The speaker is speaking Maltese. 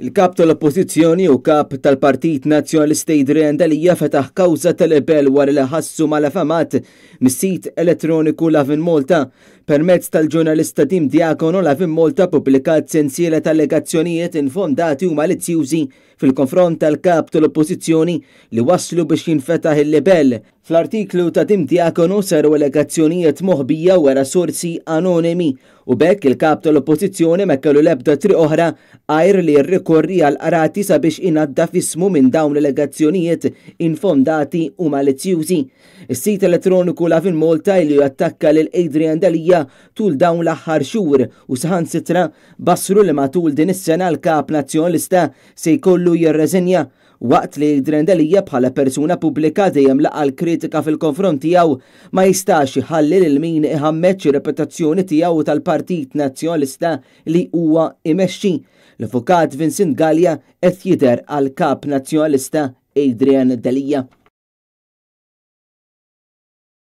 Il-Kap tal-Oppożizzjoni u Kap tal-Partit Nazzjonalista Adrian Delia fetaħ kawża ta' libell wara li ħassu malafamat mis-sit elettroniku Lovin Malta. Permezz tal-ġurnalista Dim Diacono, Lovin Malta ppubblikat sensiela ta' allegazzjonijiet infondati u malizzjużi fil-konfront tal-Kap tal-Oppożizzjoni li wasslu biex jinfetaħ il-libell. Fl-artiklu ta' Tim Diacono saru allegazzjonijiet moħbija wara sorsi anonimi u b'hekk il-Kap tal-Oppożizzjoni ma kellu l-ebda triq oħra għajr li jirrikorri għall-qrati sabiex inaddaf ismu minn dawn l-allegazzjonijiet infondati u malizzjużi. Is-sit elettroniku Lovin Malta ilu jattakka lil Adrian Delia tul dawn l-aħħar xhur u saħansitra bassru li matul din is-sena l-Kap Nazzjonalista se jkollu jirreżenja. Waqt li Adrian Delia bħala persuna pubblika dejjem laqa' l-kritika fil-konfront tiegħu, ma jistax iħalli lil min iħammeġ ir-reputazzjoni tiegħu u tal-Partit Nazzjonalista li huwa imexxi. L-Avukat Vincent Galea qed jidher għall-Kap Nazzjonalista Adrian Delia.